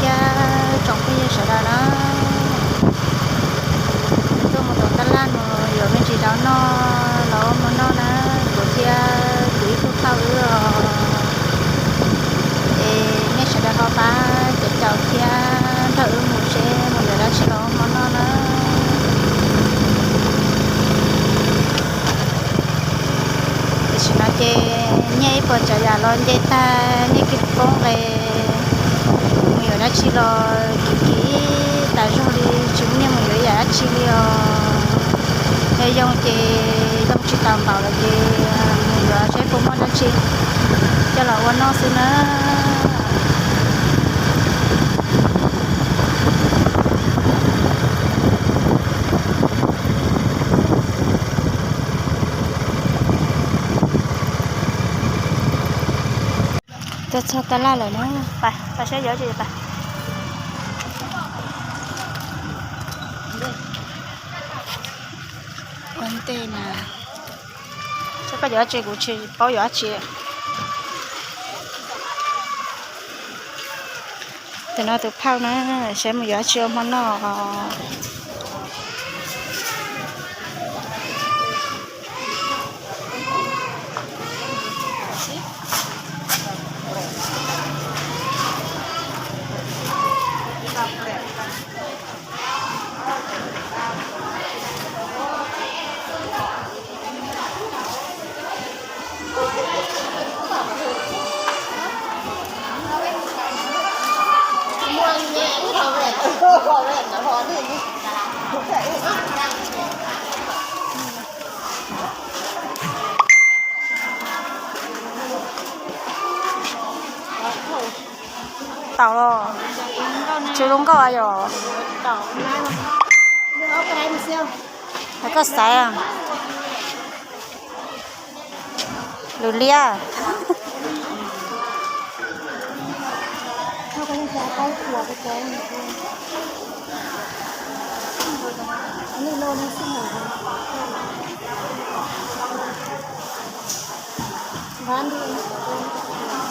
Thiab tsoom phooj ywg sawv daws na, tuaj mus tom tab laj no yuav me ntsis zaub noj los ua hmo noj na, kuv thiab kuv ib tug phauj wb os. Es nej sawv daws ho pab caum caum thiab nrog wb mus seb mus yuav dab tsi los ua hmo noj na. Tam sim no ces nyiaj ib puas tsav yam los nce tag, nyiaj kiag poob nqes, mus yuav dab tsi los kiv kiv tas zog li, tsis muaj nyiaj mus yuav yam dab tsi li os. Yog yoo ces yoo tsis tau npaum lawm ces mus yuav seb puas muaj dab tsi coj los ua noj xwb na. Tuaj txog tab laj lawm na, pais saib yuav dab tsi pais. Ua ntej na, saib koj yuav dab tsi, kuv tsis paub yuav dab tsi. Tus no tus phauj na, saib mus yuav dab tsi ua hmo noj. Tau los, tsis zoo nkauj yom. Koj xaiv lwm liab.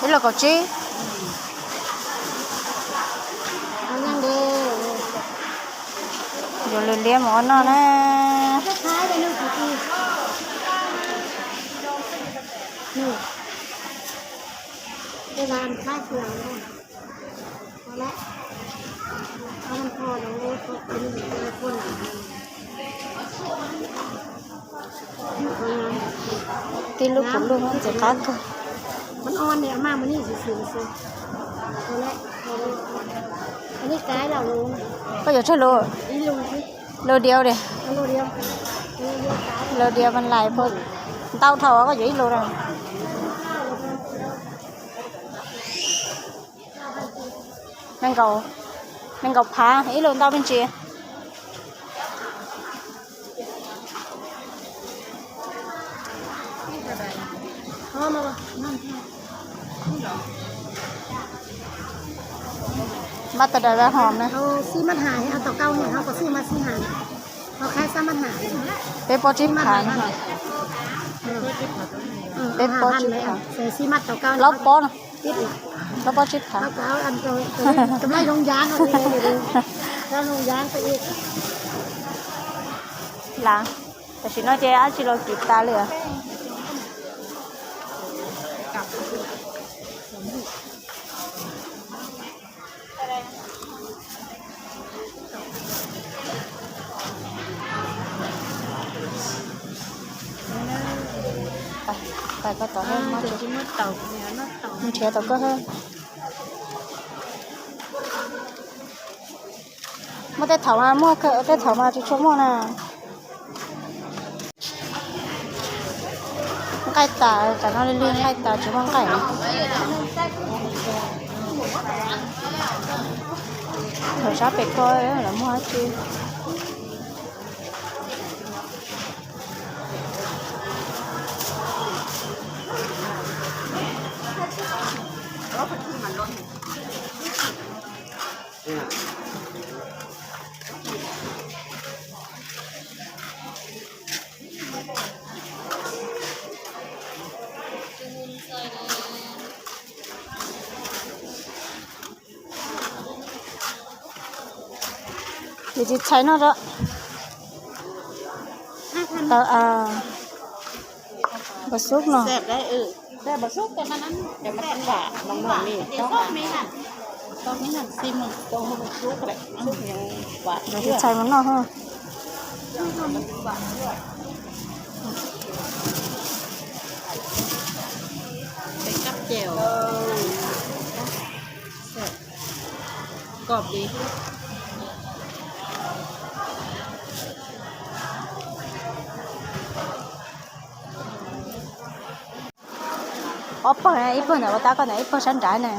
Ib los kaum tsib. Yuav lwm liab mus ua noj na. Tib lub kuv lub ntxim qab kawg. Koj yuav tsawg lus? Lus diav li. Lus diav mas lais puas ntau dhau, koj yuav ib lus na. Nees nkaum, nees nkaum phav, ib lus ntau me ntsis. Npaj tau daim vaj hom na. Peb pob tsib phav na. Peb pob tsib phav. Plaub pob na. Plaub pob tsib phav. Las, tam sim no ces dab tsi los kim tas li. Pais koj tom, nrhiav tom koj. Muaj tej thaum mas muaj, tej thaum mas tsis tshua muaj na. Nqaij tas, tam no li nqaij tas tsis muaj nqaij. Thaum sab pem ko lawv muaj dab tsi. Ces tsis txhais no rau tau a, bas xub no. Ces txhais mus noj ha. Ob pawg, ib pawg ntawm ua tab ko ntawm ib pawg sab nrad na.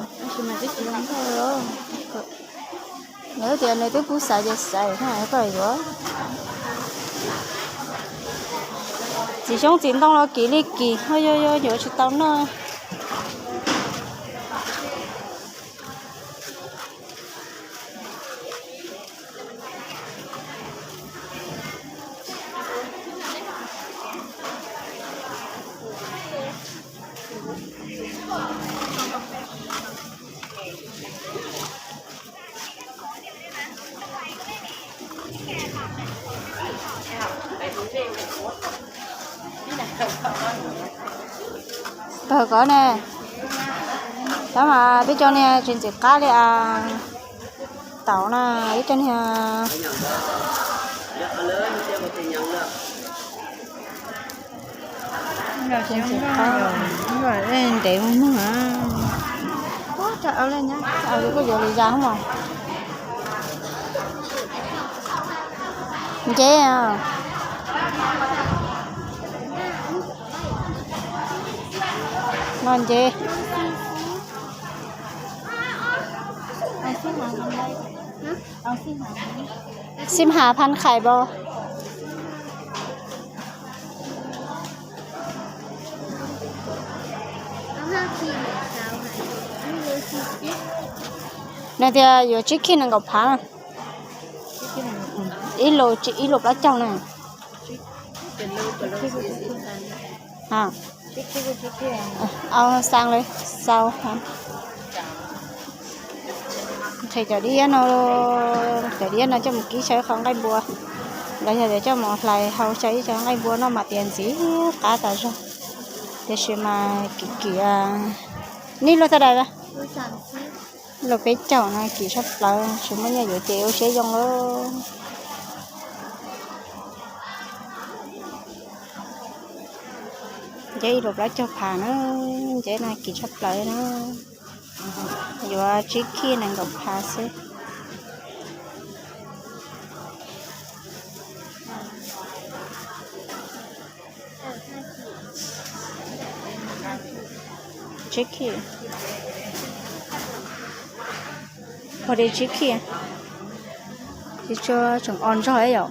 Nws tias nws twb pub xaiv ces xaiv na koj yuav. Txiv xyoob txiv ntoo los kim li kim, yuav yuav yuav tsis tau noj. Pawg ko ne, tab mas peb cov niag tsis ntxim qab li as. Tau na, ib cov niag tsis ntxim qab, ntev mus mog. Ua, koj yuav li yas hos. Nceb, no nceb. Xib has phab khais pab. Nws tias yuav tsib khij nees nkaum phav. Ib lus, ib lus plaub caug na. Au, xaa li, xau. Nqhis cov diab no, cov diab no coj mus kib saib qhov nqaij npua. Los yog tias coj mus hlais hau saib ib co nqaij npua no mas tias ntxim qab tas zog. Tiam sis mas kim kim, nij luaj tag dais lawm. Lus peb caug no kim tshaj plaws, tsis muaj nyiaj yuav ces ua siab zoo lawm. Nceb ib lus plaub caug phav na, nceb no kim tshaj plaws na. Yuav tsib khij nees nkaum phav xwb. Tsib khij, pog di tsib khij, tsis tshua tseem o nrog yom.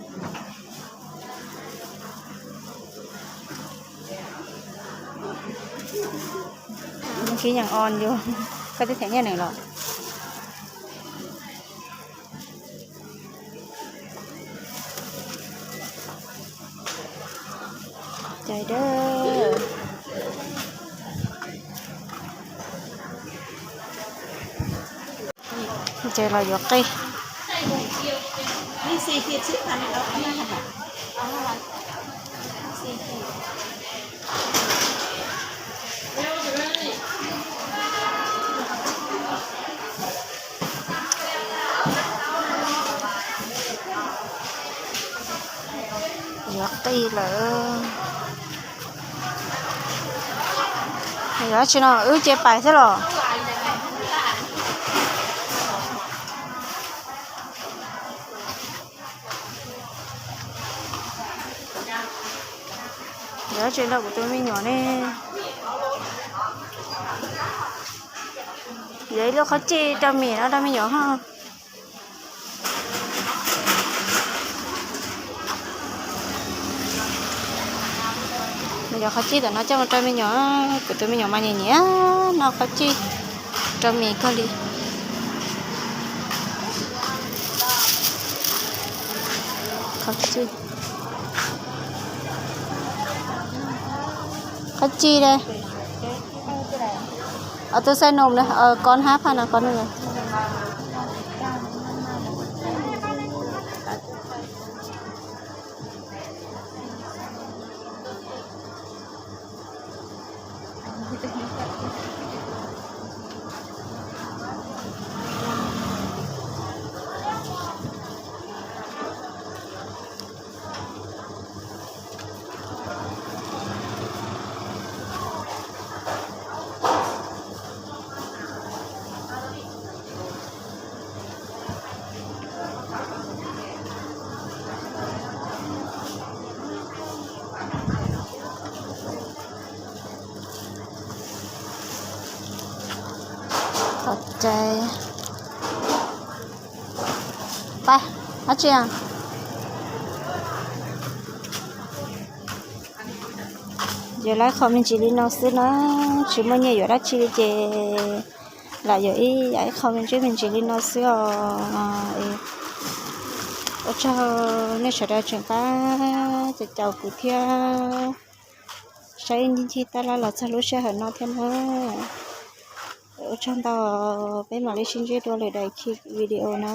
Kib yeej o yus, koj twb them nyiaj nws los. Cai da. Ces los yuav qij. Yuav qij lawm. Yuav tsis no wb cia pais xwb los. Yuav tsis nrog kuv tus me nyuam ne. Yuav ib lub qhob cij rau Mim no rau me nyuam ho. Nws yuav qhob cij tam no coj mus rau me nyuam, kuv tus me nyuam mas nyiam nyiam noj qhob cij rau Mim kawg li. Qhob cij, qhob cij li. Tus xaij num na, koj hab phaj no koj nug. Qhov cai, pa, ab tsi a, yuav lawv qho me ntsis li no xwb na, tsis muaj nyiaj yuav dab tsi li ces lam yuav ib yam ib qho me ntsis me ntsis li no xwb os. Ua tsaug nej sawv daws tseem pab caum kuv thiab saib ib ncig ncig tab laj los txog lub sij hawm no thiab na. Ua tsaug ntau, peb mam li sib ntsib dua lwm daim video na.